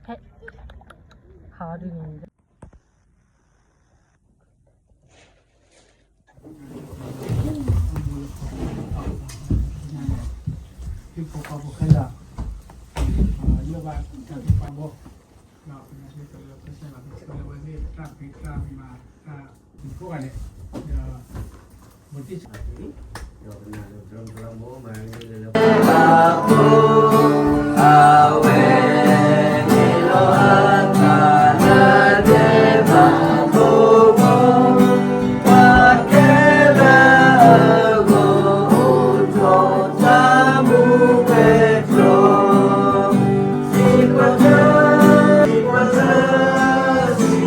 ဟဲ ဟးဒုးန့ၣ် ဟံၣ်ဖိဃီဖိခဲလၢာ်, ယိၣ်ဘၣ်တၢ်သ့ၣ်တဖၣ်ဘိ, ဒီးပနာ်စ့ၢ်ကီးလၢကစၢ်ယွၤကဆိၣ်ဂ့ၤဝဲသ့ၣ်တၢ်ဖံးတၢ်မၤတၢ် မ့ၢ်ကိးဂၤဒဲး, ဒီး မ့ၢ်တံၢ်ဆၢ ဒီးပနာ်လၢ ဒီ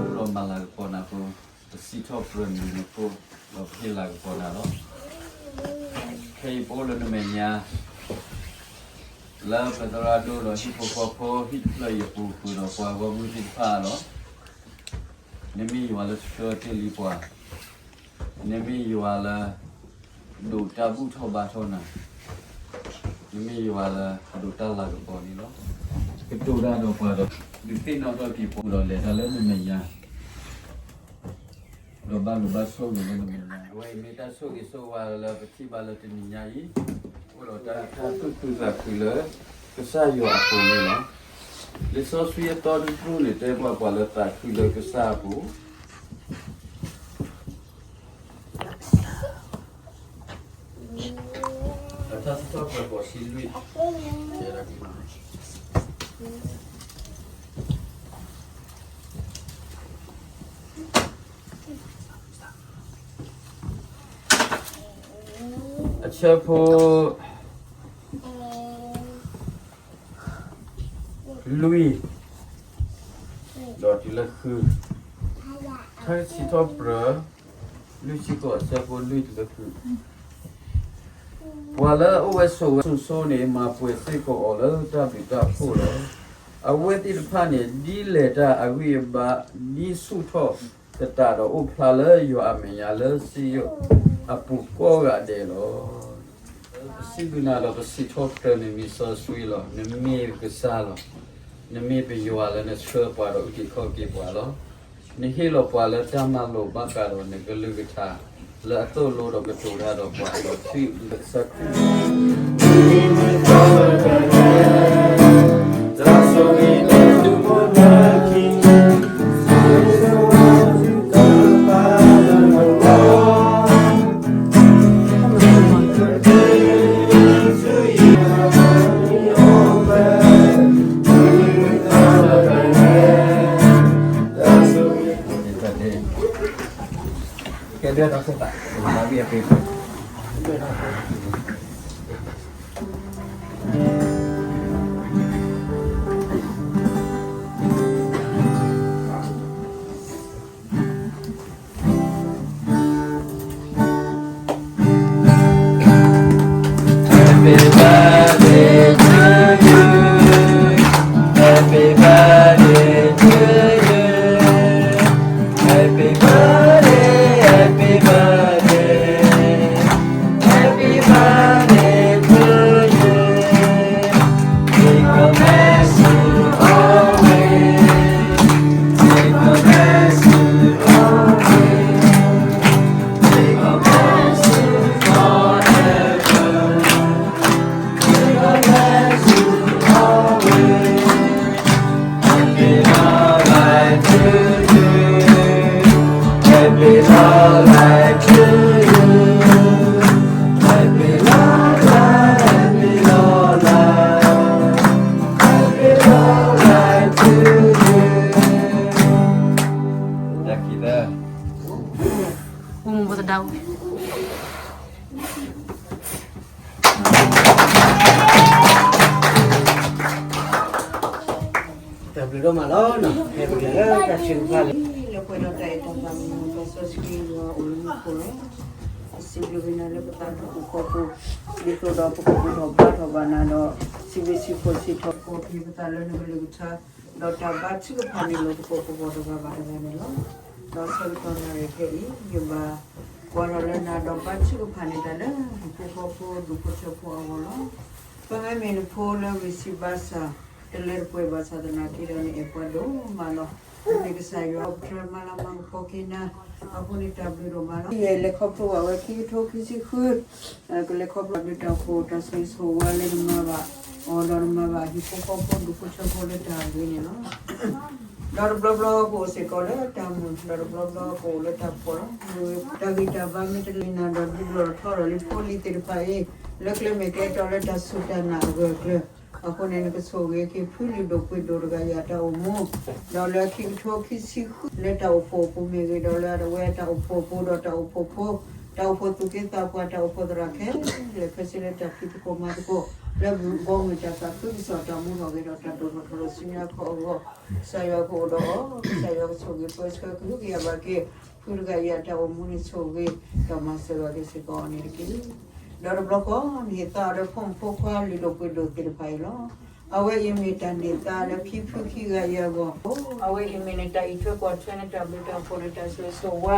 းမၤလၤကပီၤနၤဖိ, ပစံးထီၣ်ပတြၢၤနံၤနဖိ, ဒီးပဟ့ၣ်လၤကပီၤနၤလီၤ. ခဲအံၤပအိၣ်လၢနမဲာ်ညါ လၢပသရၣ်ဒိၣ်ဒီးဟံၣ်ဖိဃီဖိ ဟံၣ်တဖျၢၣ်အံၤအပူၤဃုာ်ဒီးပှၤဂီၢ်မုၢ်သ့ၣ်တဖၣ်လီၤ. နမ့ၢ်ယွၤလၢဆှၢတ့ၢ်လံပှၤ, နမ့ၢ်ယွၤလၢ ဒိးတၢ်ဘူၣ်ထီၣ်ဘါထီၣ်နၤ, နမ့ၢ်ယွၤလၢဒိးတၢ်လၤကပီၤန့ၣ်လီၤ. ကတိၤတၢ်ဒီးပှၤဒီး ဒုးသ့ၣ်နီၣ်ထီၣ်က့ၤပှၤဒီးလဲၤတၢ်လၢနမဲာ်ညါ ဒီးဘၣ်လိာ်ဘၣ်ဆိၣ်ဂ့ၤလၢနမဲာ်ညါ, အဝဲအံၤမ့ၢ်တၢ်ဆိၣ်ဂ့ၤဆိၣ်ဝါလၢပထံၣ်ဘၣ်လၢတနံၤညါအံၤ, အိၣ်ဒီးတၢ်သူၣ်ခုသးခုလၢ ကစၢ်ယွၤအပူၤန့ၣ်လီၤ. လံာ်စီဆှံအသီတဖျၢၣ်န့ၣ် တဲဘၣ်ပှၤလၢသးခုလၢကစၢ်အပူၤ အထါစံးထီၣ်ပတြၢၤ ဃိးဆံလွံၢ်, အဆၢဖိ လွံၢ်, ဒီးတုၤလၢဃု, ထါစံးထီၣ်ပတြၢၤ လွံၢ်ဆံဃိး အဆၢဖိလွံၢ်တုၤလၢဃု, ပှၤလၢအအိၣ်ဝဲဆိးဝဲဆိးန့ၣ် မၤပှဲၤစ့ၢ်ကီးအီၤလၢတၢ်ဘျုးတၢ်ဖှိၣ်လီၤ. အဝဲသ့ၣ်တဖၣ်န့ၣ် ဒ်လဲၣ်တၢ်အဂံၢ်အဘါ, ဒ်ဆူၣ်ထီၣ်သတးဒီးအိၣ်ဖျါလၢယွၤအမဲာ်ညါလၢစံယိၣ်အပူၤကိးဂၤဒဲးလီၤ. ပစံးဘျုးနၤဒီးပစံးထီၣ်ပတြၢၤနမံၤစီဆှံလီၤ. နမ့ၢ်ကစၢ်လီၤ. နမ့ၢ်ပယွၤလၢနဆှၢပှၤဒီးအုၣ်က့ၤခီၣ်က့ၤပှၤလီၤ. နဟ့ၣ်လီၤပှၤလၢတၢ်မၤလိာ်ဘၣ်ဃးဒီးနကလုၢ်ကထါ လၢအသိၣ်လိဒီးကတိၤတၢ်ဒီးပှၤဒီးထံၣ်လၢကစၢ်ခရံာ် ကဲ ဒွဲၣ်ဒီးစ့ၢ်သး မၤဝံၣ်အပ့ၤ Happy birthday to you. Happy birthday to you. Happy birthday, happy birthday. Happy birthday to you. May God bless you always. May God bless you always. May God bless you forever. May God bless you always. Happy long life to you. Happy long life to you. Happy long life, happy long life. Happy long life to you. တၢ်ခံသၢ အိၣ်မူပသဒါ တၢ်ဘျုးဒိၣ်မးလီၤနီၤ, ဟဲပကလဲၤလၢတၢ်ထုကဖၣ်လၢ လၢပှဲၤဒီးတၢ်အဲၣ်တၢ်သးမုာ် ပစီဆှံယွၤအိၣ်လၢမူခိၣ်လီၤ. စံးဘျုးက့ၤနၤလၢပသးတပူၤဃီပူၤ, ဒ်သိးဒီးပကဘူၣ်ထီၣ်ဘါထီၣ်ဘၣ်နၤဒီး စံးဘျုးစံးဖှိၣ်စံးထီၣ်ပတြၢၤက့ၤပသးလၢနကလုၢ်ကထါ, ဒီးတၢ်ဘါထုကဖၣ်န့ၣ်လိာ်သကိးကဝီၤတဂၤဘၣ်တဂၤန့ၣ်လီၤ. ဒီးဆၢကတီၢ်နၣ်ရံၣ်ခဲအံၤ ယဘၣ်ကွၢ်ထီၣ်လၢနၤဒီးဘါထုကဖၣ်န့ၢ်တၢ်လၢ ဟံၣ်ဖိဃီဖိဒူၣ်ဖိထၢဖိအဂီၢ်လီၤ. ပမ့မ့ၢ်နဖိလၢဂံၢ်စၢ်ဘါစၢ် တလၢတပှဲၤဘၣ်ဆၣ်သနာ်က့ဒီး နအဲၣ်ပှၤဒိၣ်မးလီၤ. နမ့ၢ်ကစၢ်ယွၤ ပတြၢၤမၤလၤမၤကပီၤက့ၤနၤ, အဃိန့ၣ်တၢ်ဘျုးဒိၣ်မးလီၤ. ယလဲၤခီဖျိဘၣ်ဝဲခံကထိခံဆံဃု, ကလဲၤခီဖျိဘၣ်တၢ်အိၣ်ဖှိၣ်တၢ်ဆိၣ်ဂ့ၤဆိၣ်ဝါလၢနမၤဘၣ်အီၤဒီးနမၤဘၣ်ဟံၣ်ဖိဃီဖိဒူၣ်ဖိထၢဖိလၢတၢ်ဂ့ၤန့ၣ်လီၤ. ဒီးတဘျီဘျီပအိၣ်စ့ၢ်ကီးလၢတၢ်မုာ်, ဒီးတဘျီဘျီပအိၣ်လၢတၢ်ဖှီၣ်လီၤ. တၢ်ဂံၢ်တၢ်ဘါမ့ၢ်တလၢနၤဒီး ဒုးလီၢ်ထီၣ်ထီထီၣ်လံဖိလံၤသ့ၣ်တဖၣ်အံၤ လၢကျဲမ့ၢ်ကျဲတီလၢတၢ်စူၢ်တၢ်နာ်အဂၢၢ်အကျၢၤ, အဃိန့ၣ် နကဆိၣ်ဂ့ၤက့ၤဖုလုၢ်ဒိၣ်ပှ့ၤဒိၣ်တဂၤအံၤအတၢ်အိၣ်မူ, ဒီးလၢခံကထိခံဆံဃုလၢတၢ်အိၣ်ဖှိၣ်အပူၤမ့ၢ်ဂ့ၤ, ဒီးလၢအဝဲတၢ်အိၣ်ဖှိၣ်အပူၤဒီးတၢ်အိၣ်ဖှိၣ်ဖိ, တၢ်အိၣ်ဖှိၣ်သူၣ်က့သးပှၢ် တၢ်အိၣ်ဖှိၣ်သရၣ်ခဲလၢာ်ခဲဆ့လၢတၢ်ဖံးသကိးမၤသကိး လၢဘီမုၢ်တၢ်သးခုကစီၣ်တၢ်မူထီၣ်ဂဲၤထီၣ်တၢ်ဒိၣ်ထီၣ်ထီထီၣ်ဆူညါခီအဂီၢ်, ကစၢ်ယွၤကအိၣ်ဒီးအီၤ, ကစၢ်ယွၤကဆိၣ်ဂ့ၤပၢဆှၢကဟုကယာ်ဘၣ်က့ၤ ဖုတဂၤအံၤအတၢ်အိၣ်မူန့ၣ်ဆိၣ်ဂ့ၤ, ဒီးမၤစၢၤဘၣ်က့ၤစ့ၢ်ကီးအီၤန့ၣ်တက့ၢ်. ဒီးတဘျီဃီ နဟ့ၣ်သါအီၤဒီးဖိမုၣ်ဖိခွါလုၢ်ဒိၣ်ပှ့ၤဒိၣ်သ့ၣ်တဖၣ်အံၤလီၤ. အဝဲအံၤမ့ၢ်တၢ်န့ၢ်သါလၢဖံဖုခံဂၤအံၤအဂီၢ်, အဝဲအံၤမ့ၢ်နတၢ်အံးထွဲကွၢ်ထွဲ နတၢ်ဘျုးတၢ်ဖှိၣ် နတၢ်ဆိၣ်ဂ့ၤဆိၣ်ဝါ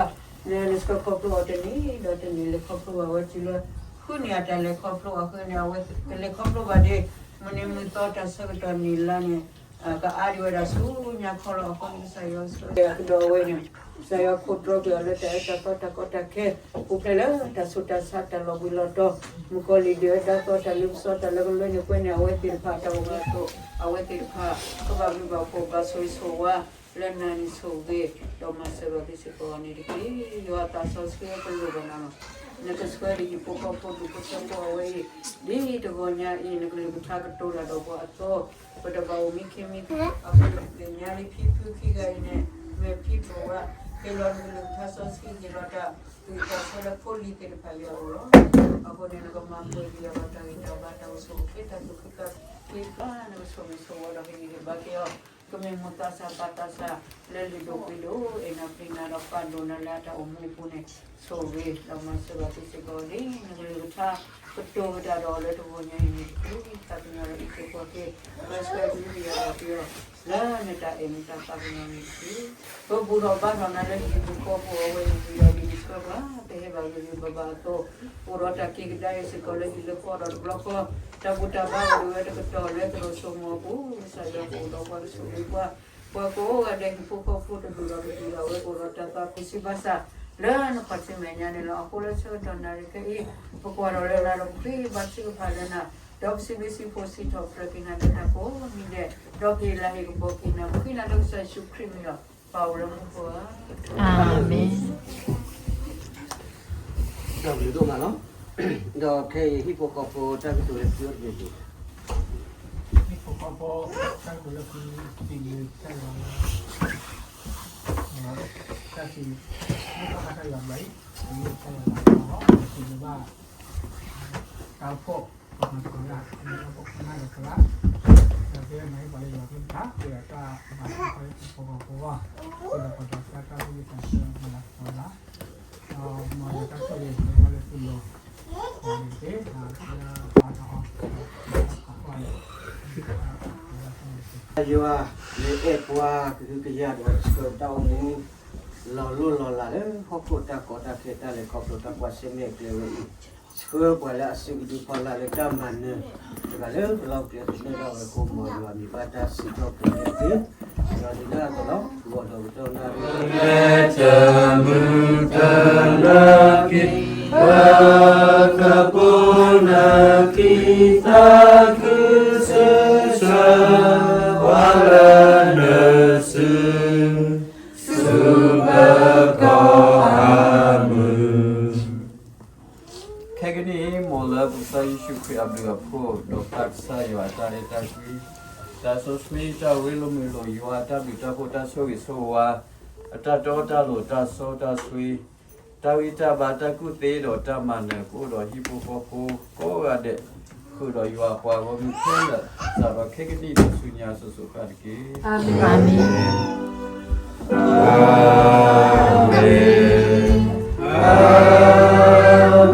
လၢနဆှၢခီဖျိအီၤတနံၤဒီးတနံၤ လဲၤခီဖျိဘၣ်ဝဲတုၤလၢ ဃုနံၣ်အတၢ်လဲၤခီဖျိအဃိန့ၣ် အဝဲကလဲၤခီဖျိဘၣ်ဒ့ၣ် မုၢ်နံၤမုၢ်သီတၢ်ဆၢကတီၢ်နံၣ်လါန့ၣ် ကအါဒံးဝဲဒၣ်ဆူညါခီလီၤ. အဃိန့ၣ်ကစၢ်ယွၤဆိၣ်ဂ့ၤကဒီးအဝဲန့ၣ်, ကစၢ်ယွၤခိးတြီကွံာ်အီၤလၢတၢ်အၢတၢ်သီတၢ်ကီတၢ်ခဲ, အိၣ်ဖျဲၣ်လၢတၢ်ဆူးတၢ်ဆါတၢ်လီၤဘှံးလီၤတီၤ, မုၣ်ကီၤလံၢ်ဒဲးဝဲဒါသီတၢ်လ့ပစီတၢ်လၢကလၢန့ၣ် ပှဲၤန့ၣ်အဝဲသ့ၣ်တဖၣ်တၢ်အိၣ်မူအသိး အဝဲသ့ၣ်တဖၣ် ကဘၣ်ဘျုးဘၣ်ဖှိၣ်ဘၣ်ဆိၣ်ဂ့ၤဆိၣ်ဝါ လၢနၤန့ၣ်ဆိၣ်ဂ့ၤ ဒီးမၤစၢၤဘၣ်က့ၤစ့ၢ်ကီးအီၤန့ၣ်တက့ၢ်. ယွၤအသးစီဆှံပလိၣ်ဘၣ်နၤလီၤ. နကဆှၢဒံးဟံၣ်ဖိဃီဖိဒူၣ်ဖိထၢဖိအဝဲအံၤ ဒ်တဂီၤညါအံၤ နကလုၢ်ကထါကတိၤတၢ်ဒီးပှၤအသိး ပတဘၣ်အိၣ်မံခံမံသၢ အဃိန့ၣ်ပသ့ၣ်ညါလံဖံဖုခံဂၤအံၤန့ၣ် မ့ၢ်ဖံဖုဝဲ ဟ့ၣ်လီၤနကလုၢ်ကထါစီဆှံ ဟ့ၣ်လီၤတၢ်သူၣ်ဝံၣ်သးဆၢလၢဖိလံၤသ့ၣ်တဖၣ်အံၤအဂီၢ်လီၤ. အဃိန့ၣ် နကမၤပှဲၤက့ၤအီၤဒီးတၢ်ဂံၢ်တၢ်ဘါ တၢ်အိၣ်ဆူၣ်အိၣ်ချ့တၢ်သူၣ်ခုသးခု နကဆိၣ်ဂ့ၤဆိၣ်ဝါဒီးဟ့ၣ်ဂံၢ်ဟ့ၣ်ဘါက့ၤအီၤ ကမ့ၢ်မိၢ်သးစၢ်ပၢ်သးစၢ် လၢလုၢ်ဒိၣ်ပှ့ၤဒိၣ် အဲၣ်နၤပှ့ၤနၤဒီးပာ်ဒိၣ်နၤလၢအတၢ်အိၣ်မူအပူၤန့ၣ် ဆိၣ်ဂ့ၤဒီးမၤစၢၤဘၣ်က့ၤစ့ၢ်ကီးအီၤဒ် နကလုၢ်ကထါ ကတိၤကဒါဒီးအီၤလၢတဂီၤညါအံၤန့ၣ်တက့ၢ်. သးကညီၤဒီးအံးက့ၤကွၢ်က့ၤ ပၢဆှၢဒုးယၤဒီးပယီၤ လၢနတၢ်အဲၣ်နတၢ်သးကညီၤန့ၣ်တက့ၢ်. ပဘူၣ်ထီၣ်ဘါထီၣ်နၤလၢဟံၣ်ပူၤဃီပူၤ အဝဲန့ၣ်ပယီၤဒ်နဆှၢပှၤ ပဟဲဘၣ်ဂ့ၤဂ့ၤဘၣ်ဘၣ်အသိး အိၣ်ဒီးတၢ်က့ၤကဒါအံၤစ့ၢ်ကီးလၢဟံၣ်လၢဃီဒီးတဘျီဃီ တၢ်ဘူၣ်တၢ်ဘါအိၣ်ဒံးဝဲတကတီၢ်လၢသရိာ်စိမိၤအပူၤ ကစၢ်ယွၤကအိၣ်ဒီးပှၤကဆိၣ်ဂ့ၤပှၤ ပှၤကိးဂၤဒဲးဟံၣ်ဖိဃီဖိတဒူၣ်ဒီးတဒူၣ်ဒီး အဝဲအိၣ်ဒီးတၢ်သးခုစံးဘၣ်ဆၣ် လၢနခီၣ်ထံးမဲာ်ညါန့ၣ်လီၤ. အဃိလၢဆၢကတီၢ်နၣ်ရံၣ်ခဲအံၤ ပကွၢ်ထီၣ်လၢနၤဒီးပဃ့ဘါထုကဖၣ်လၢနၤ ဒီးပစံးဘျုးစံးဖှိၣ်စံးထီၣ်ပတြၢၤက့ၤနၤလၢတၢ်ကိးမံၤဒဲး ဒီးက့ၤလၢဟ့ၣ်ကပီၤက့ၤနၤ ပဃ့နၤလၢကစၢ်ယ့ၣ်ၡူးခရံာ်မံၤဒီး ပၢ်အိၣ်လၢမူခိၣ်ဧၢ, အၤမ့ၣ်. ဒီးခဲအံၤဟံၣ်ဖိဃီဖိတၢ်ကတိၤလၢခံအိၣ်တဘ့ၣ်တဘ့ၣ် ဟံၣ်ဖိဃီဖိတၢ်ကတိၤလၢခံ စံးဘျုးကစၢ်ယွၤလၢ တၢ်စံးဘျုးကစၢ်ယွၤဘျီအံၤ စံးဘျုးကစၢ်ယွၤဘျီအီၤ စံးဘျုးဘၣ် တၢ်အိၣ်ဖှိၣ် ပှၤမၤသကိးတၢ် လၢပခိၣ်ပနၢ်ဒီးသရၣ် ဒီးကဲမၤဟ့ၣ်ပှၤလၢယွၤကလုၢ်ကထါ ဒီးတၢ်ဘၣ်သကိးဟံၣ်ဖိဃီဖိအဂီၢ် ဒီးပှၤဒီးတၢ်တၢ်ဂ့ၢ်တၢ်ဆၢမၤလၤကပီၤလၢ် ဒီးမ်ယွၤတၢ်ဆိၣ်ဂ့ၤလၢဝဲလၢသုလိၤ ယွၤ နအဲၣ်ပှၤကဟုကယာ်ဒီးဆှၢတၢ်အိၣ်မူ လီၤလိၢ်လီၤလးလၢဟီၣ်ခိၣ်တၢ်ကီတၢ်ခဲ တၢ်လဲၤခီဖျိတၢ်ကွၢ်ဆၢၣ်မဲာ်ကျဲဝဲအံၤ ဆှၢပှၤလၢအစုကဒုဖီလာ်လၢတၢ်မၤနၢၤ တဂၤလၢပလီၢ်ကျဲသနၢၣ်ဒၣ်ဝဲအဃိ မ်ယွၤမံၤဘၣ်တၢ်စံးထီၣ်ပတြၢၤန့ၣ်တက့ၢ်. ဒီးဒုးနၢ်အသးလီၤ ဂီၤဒီးကတီၢ်နၣ်ရံၣ် တမုာ်တနၢ်က့ၤ ပသးပှၢ်နၢ်ကံၢ်သးခု ဆၢဆၢပှၤလၢနစု ဆူပကီၢ်အမုာ် ခဲကနံၣ်အံၤ မ်လၢပကစၢ်ယ့ၣ်ၡူးခရံာ်အဘျုးအဖှိၣ် ဒီးပၢ်ကစၢ်ယွၤအတၢ်အဲၣ်တၢ်ကွံ, တၢ်စီဆှံတၢ်ရ့လိာ်မုာ်လိာ် ယွၤအတၢ်ဘျုးတၢ်ဖှိၣ်တၢ်ဆိၣ်ဂ့ၤဆိၣ်ဝါ, အတၢ်တီတၢ်လိၤတၢ်စီတၢ်ဆှံ, တၢ်ဂံၢ်တၢ်ဘါတၢ်ကူၣ်သ့ဒီးတၢ်မၤနၢၤ ကအိၣ်ဒီးဟံၣ်ဖိဃီဖိကိးဂၤဒဲး ဃုာ်ဒီးယွၤအပှၤဂီၢ်မုၢ်ခဲလၢာ် စးထီၣ်ခဲကနံၣ်ဒီးဆူညါစိၤစိၤဃၣ်ဃၣ်တက့ၢ်. အၤမ့ၣ်. အၤမ့ၣ်. အၤမ့ၣ်.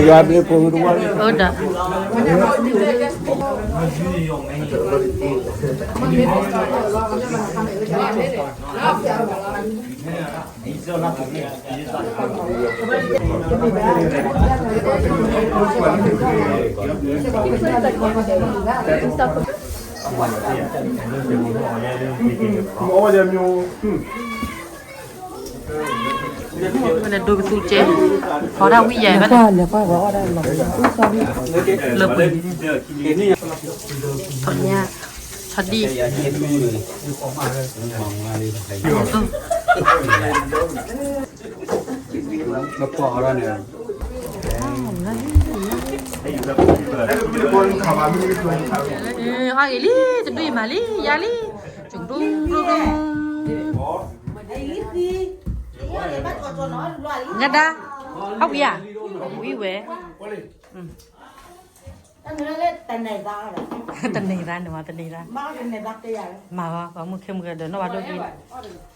ယဘျ့ဖိတဝါ အၢဒၣ် ဒိကသူကဲ ဖီတၢ်ဝံယဲ လၢပှဲၤ ထီၣ်ညၣ် ထီၣ်ဒံၣ် အီၣ်ဂ့ၤလံ တဒူၣ်အံၤမၤလံ ယါလံ ကဒူၣ်ဒူၣ်ဒူၣ် ညါဒါ ဟီၣ်ဝံၤဧါ တန့ၢ်သါန့ၣ်မး တန့ၢ်သါ မၤဂီၤ ပှၤမုၢ်ခ့မုၢ်ဂၤဒီးနီၢ်ဝဲဒိၣ်က့ၤ